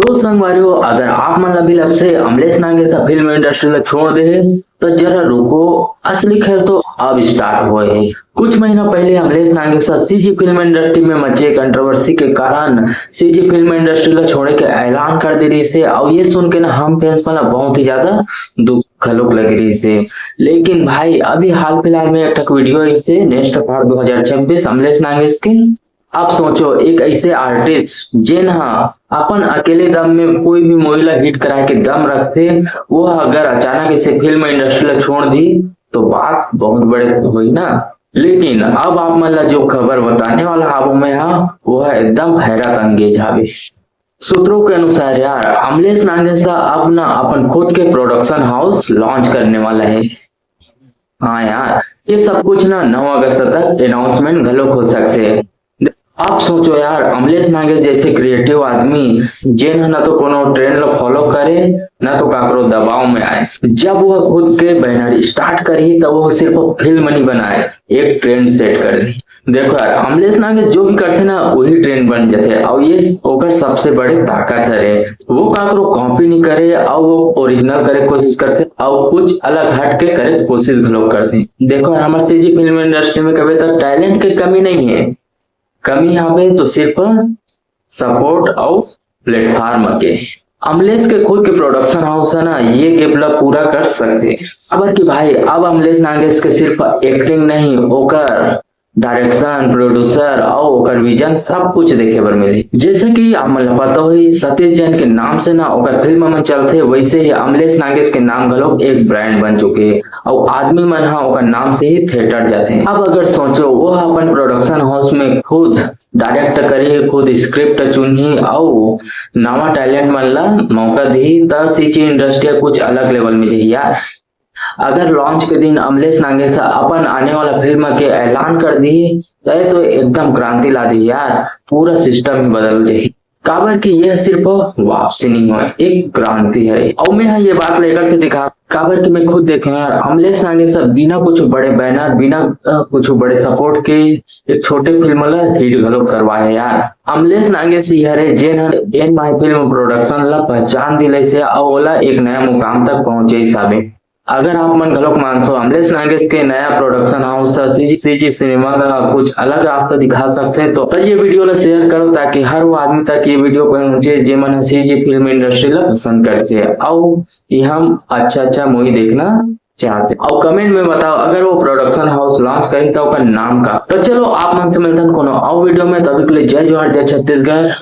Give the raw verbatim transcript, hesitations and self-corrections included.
तो संगवारियों, अगर आप मन ला भी लगथे अमलेश नागेश ह फिल्म इंडस्ट्री ला छोड़ दे हे, तो जरा रुको, असली खेल तो अब स्टार्ट होए हे। कुछ महीना पहले अमलेश नागेश ह सीजी फिल्म इंडस्ट्री में मचे कंट्रोवर्सी के कारण सीजी फिल्म इंडस्ट्री ला छोड़े के ऐलान कर दे रहिस हे, अउ ये सुन के ना हम फैंस मन ला बहुत ही ज्यादा दुख घलोक लगे रहिस हे। लेकिन भाई, अभी हाल फिलहाल में एक ठक वीडियो आइस हे नेक्स्ट पार्ट दो हज़ार छब्बीस अमलेश नागेश के। आप सोचो, एक ऐसे आर्टिस्ट जेन ह अपन अकेले दम में कोई भी मूवी ला हिट कराए के दम रखथे, वो अगर अचानक ऐसे फिल्म इंडस्ट्री ला छोड़ दी तो बात बहुत बड़े होई ना। लेकिन अब आप मन ला जो खबर बताने वाला हावों मैं हा, वो ह एकदम हैरत अंगेज हावे। सूत्रों के अनुसार यार, अमलेश नागेश ह अब ना अपन खुद के प्रोडक्शन हाउस लॉन्च करने वाला है। हाँ यार, ये सब कुछ ना नौ अगस्त तक अनाउंसमेंट घलोक हो सकथे। आप सोचो यार, अमलेश नागेश जैसे क्रिएटिव आदमी, जेन ह ना तो कोनो ट्रेंड ला फॉलो करे, ना तो काकरो दबाव में आए, जब वो खुद के बैनर स्टार्ट करही, तब वो सिर्फ फिल्म नहीं बनाए, एक ट्रेंड सेट कर दे। देखो यार, अमलेश नागेश जो भी करथे ना, वही ट्रेंड बन जाथे, और ये ओकर सबसे बड़े ताकत हरे। वो काकरो कॉपी नहीं करे, और वो ओरिजिनल करे कोशिश करथे, और कुछ अलग हट के करे कोशिश घलो करथे। देखो यार, हमारे सीजी फिल्म इंडस्ट्री में कभी तक टैलेंट के कमी नहीं है, कमी यहाँ पे तो सिर्फ सपोर्ट और प्लेटफॉर्म के। अमलेश के खुद के प्रोडक्शन हाउस है ना, ये गैप ला पूरा कर सकथे। काबर कि भाई, अब अमलेश नागेश के सिर्फ एक्टिंग नहीं, ओकर डायरेक्शन, प्रोड्यूसर और ओकर विजन सब कुछ देखे बर मिली। जैसे कि आप मन ला पता होही, सतीश जैन के नाम से ना ओकर फिल्म मन चलथे, वैसे ही अमलेश नागेश के नाम घलो एक ब्रांड बन चुके हे और आदमी मन हा ओकर नाम से ही थिएटर जाथे। अब अगर सोचो, वो अपन प्रोडक्शन हाउस में खुद डायरेक्ट करही, खुद स्क्रिप्ट चुनही और नवा टैलेंट मन ला मौका दिही, त सीजी इंडस्ट्री कुछ अलग लेवल में जही यार। अगर लॉन्च के दिन अमलेश नागेश ह अपन आने वाला फिल्म के ऐलान कर दिही, त ये तो एकदम क्रांति ला दिही यार, पूरा सिस्टम ही बदल जाही। काबर कि यह सिर्फ वापसी नहीं होय, एक क्रांति है। और मैं ह ये बात लेकर से दिखा, काबर कि मैं खुद देखे हूँ यार, अमलेश नागेश ह बिना कुछ बड़े बैनर, बिना अ, कुछ बड़े सपोर्ट के एक छोटे फिल्म ला हिट घलो करवाए यार। अमलेश नागेश ही हरे जेन ह एन माय फिल्म प्रोडक्शन ला पहचान दिलाइस हे और ओला एक नया मुकाम तक पहुंचाइस हावे। अगर आप मन घलोक मानथो अमलेश नागेश के नया प्रोडक्शन हाउस ह सीजी, सीजी सिनेमा ला कुछ अलग रास्ता दिखा सकथे, तो, तो ये वीडियो ला शेयर करो, ताकि हर वो आदमी तक ये वीडियो पहुंचे जेमन ह सीजी फिल्म इंडस्ट्री ला पसंद करथे और ये हम अच्छा अच्छा मूवी देखना चाहथे। और कमेंट में बताओ, अगर वो प्रोडक्शन हाउस लॉन्च करही तो ओकर नाम का। तो चलो, आप मन से मिलथन कोनो और वीडियो में, तभी के लिए जय जोहार, जय छत्तीसगढ़।